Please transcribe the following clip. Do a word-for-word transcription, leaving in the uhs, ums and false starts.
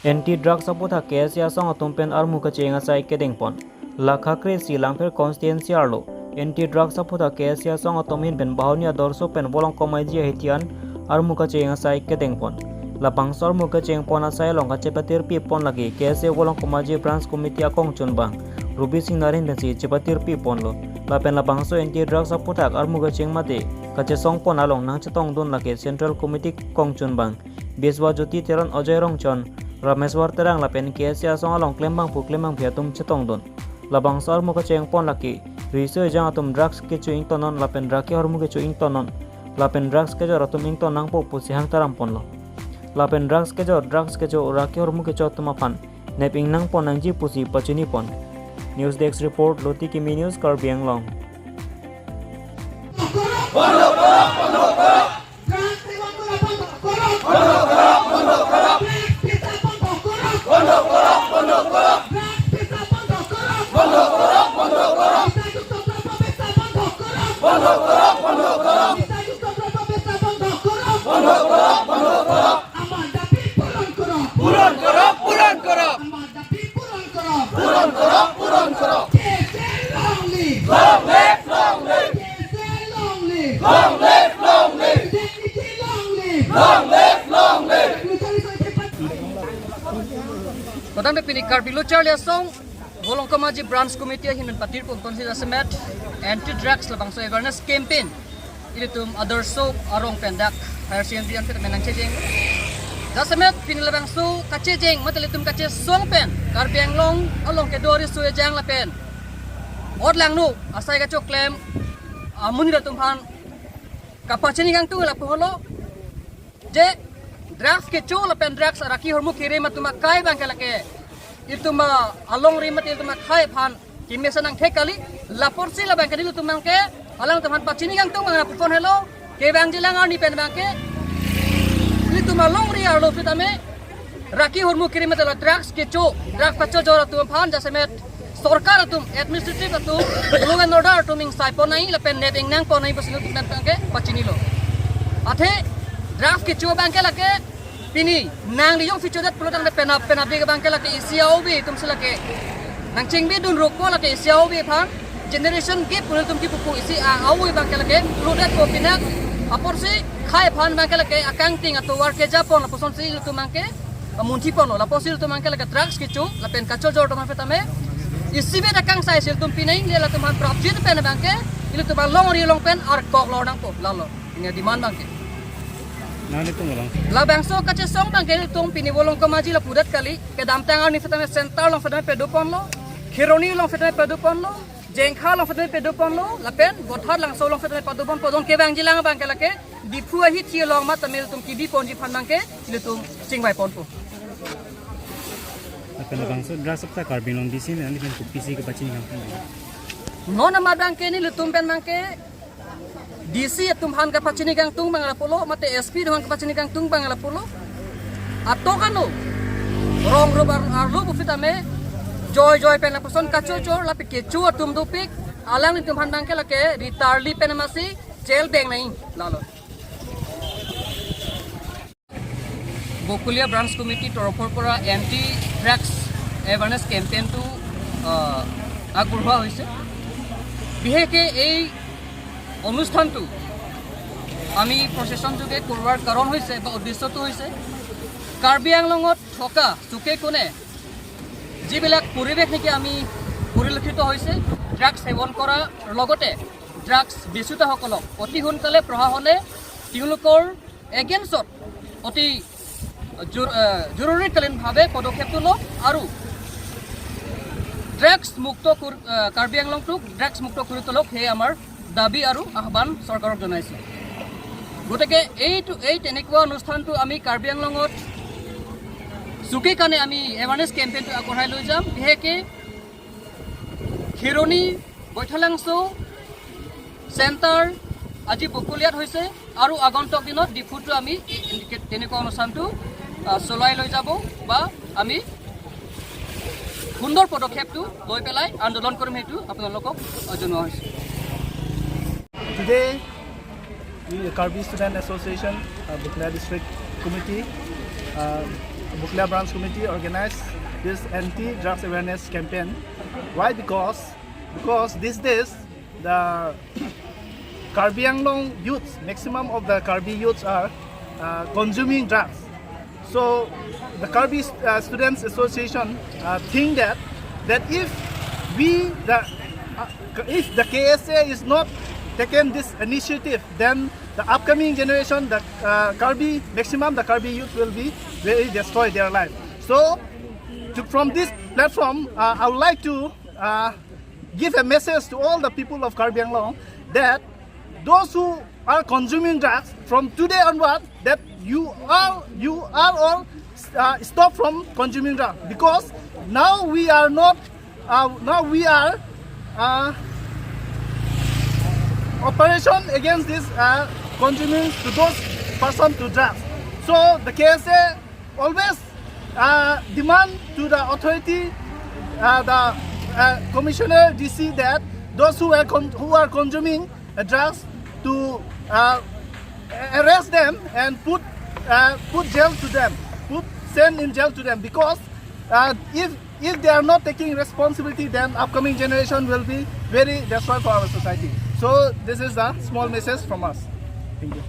Anti drugs aphuthak K S A asong atum pen armu kacheng asai kedengpon. Lakha kre-isi Langpher constituency arlo anti drugs aphuthak K S A asong atum ahin pen Bahuni adorso pen Volongkom Aiji ahithi an armu kacheng asai kedengpon. Labangso armu kachengpon asai along kachepatirpipon lake K S A Volongkom Aiji Branch Committee akongchunbang Rubi Singnar ahin pensi chepatirpiponlo. Lapen labangso anti drugs aphuthak armu kacheng mate kachesongpon along nangchetongdun lake Central Committee kongchunbang Biswa Jyoti Teron, Ajoy Rongchon, Rameswar Terang lapen K S A asong along klembangphu klembangphi atum chetongdun. Labangso armu kachengpon lake riso ejang atum drugs kecho ingtonnon lapen raki ahormu kecho ingtonnon lapen drugs kejor atum ington nangpo pusi hangtaramponlo. Lapen drugs kejor, drugs kecho, raki ahormu kecho atum aphan nep-ing nangpon nangji pusi pachinipon. News Desk Report, Loti Kimi News, Karbi Anglong. আমাৰ দাবী পূৰণ কৰক। পূৰণ কৰক, পূৰণ কৰক। আমাৰ দাবী পূৰণ কৰক। পূৰণ কৰক, পূৰণ কৰক। কে এছ এ long live। Long live, long live। K S A long live। Long live, long live। J N T long live। Long live, long live। Kodam de pini Karbi Lo Charli Asong Volongkom Aiji Branch Committee ahin pen patirpon konsi jasemet anti drugs labangso awareness campaign ilitum adorso arong pen dak higher secondary an pen nangchejeng. Jasemet pini labangso kachejeng mate ilitum kachesong pen Karbi Anglong along kedo riso ejang lapen ot langno asai kachoklem amonit atum aphan kapachini kangtung lapu holo je drugs kecho lapen drugs araki ahormu kerem atum akai abangke lake itum alongri mate itum akhei aphan kemesen nangthek kali. Lapusi labangke nelitum abangke alangtum aphan pachini kangtung abang pupon helo. Kevangji alang arni pen abangke ilitum alongri arlo sitame raki ahormu kerem mate la drugs kecho, drugs kachojor atum aphan jasemet sorkar atum, administrative atum, law and order atum ingsaipon nai lapen nep-ing nangpon nai pusi ilitum abangke pachinilo. Athe drugs kecho abangke lake pini nangli jongsi chodet pulo tangte penap penapdik abangke lake isi a-ove atumsi lake nangchingbidun rokpo lake isi a-ove aphan generation gap pu ilitum kipupo isi a-ove abangke lake lodetpo pinak aporsi khei aphan abangke lake akangting atovar kejapon lapusonsi ilitum abangke amunthi ponlo lapusi ilitum abangke lake drugs kecho lapen kachojor atum aphan sitame isivet akangsai si ilitum pinai le latum aphan prapjin pen abangke ilitum alongri along pen arkok lor nangpo lalo. Ini demand abangke. Nang itum abang. Labangso kachesong abangke ilitum pini Volongkom Aiji lapu det kali. Kedamtang arni sitame Center along sitame padoponlo. Kheroni along sitame padoponlo. Jengkha along sitame padoponlo. Lapen Bothatlangso along sitame padoponpo. Don kevangji alang abangke lake Diphu ahithi along mat tame ilitum kebiponji aphan abangke ilitum chingvaiponpo. Lapen labangso drugs aphuthak Karbi Anglong D C pen nelitum kopisi kepachini kangtung? Non amat abangke nelitum pen abangke D C atum aphan kapachini kangtung abang lapulo, mate S P atum aphan kapachini kangtung abang lapulo. Atok ano rong robar arlo pu sitame joijoi pen lapuson kachojor lapen kecho atum dopik, alanglitum aphan abangke lake ritarli pen amatsi jail deng nai lalo. বকুলীয়া ব্ৰাঞ্চ কমিটিৰ তৰফৰ পৰা anti drugs awareness কেম্পেইনটো, আহ, আগবঢ়োৱা হৈছে। বিশেষকৈ এই অনুষ্ঠানটো আমি প্ৰচেছন যোগে কৰোৱাৰ কাৰণ হৈছে বা উদ্দেশ্যটো হৈছে কাৰ্বি আংলঙত থকা চুকে কোণে যিবিলাক পৰিৱেশ নেকি আমি পৰিলক্ষিত হৈছে, ড্ৰাগছ সেৱন কৰাৰ লগতে ড্ৰাগছ বেচোঁতাসকলক অতি সোনকালে প্ৰশাসনে তেওঁলোকৰ এগেইনষ্টত অতি জৰু-, আহ, জৰুৰীকালীনভাৱে পদক্ষেপটো লওক আৰু ড্ৰাগছ মুক্ত কৰি, আহ, কাৰ্বি আংলংটোক ড্ৰাগছ মুক্ত কৰি তোলক, সেয়ে আমাৰ দাবী আৰু আহ্বান চৰকাৰক জনাইছোঁ। গতিকে এইটো, এই তেনেকুৱা অনুষ্ঠানটো আমি কাৰ্বি আংলঙত চুকে কাণে আমি এৱেৰনেছ কেম্পেইনটো আগবঢ়াই লৈ যাম। বিশেষকৈ খেৰণি, বৈঠালাংচ', চেণ্টাৰ, আজি বকুলীয়াত হৈছে আৰু আগন্তুক দিনত ডিফুতো আমি এই, এই, তেনেকুৱা অনুষ্ঠানটো, আহ, চলাই লৈ যাব বা আমি সুন্দৰ পদক্ষেপটো লৈ পেলাই আন্দোলন কৰিম, সেইটো আপোনালোকক, আহ, জনোৱা হৈছে। Today, we, Karbi Student Association, uh, Bokulia District Committee, uh, Bokolia Branch Committee organized this anti-drugs awareness campaign. Why? Because, because these days the Karbi Anglong youths, maximum of the Karbi youths are uh, consuming drugs. So the Karbi uh, Students Association uh, think that that if we the uh, if the K S A is not taken this initiative, then the upcoming generation, the uh, Karbi, maximum the Karbi youth will be very destroy their life. So to, from this platform, uh, I would like to uh, give a message to all the people of Karbi Anglong that those who are consuming drugs from today onward, that you are you are all uh, stop from consuming drugs, because now we are not uh, now we are uh, operation against this uh, consuming to those person to drugs. So the K S A always uh, demand to the authority, uh, the uh, commissioner D C, that those who are con- who are consuming uh, drugs to uh, arrest them and put uh, put jail to them, put send in jail to them, because uh, if if they are not taking responsibility, then upcoming generation will be very destroyed for our society. So this is a small message from us. Thank you.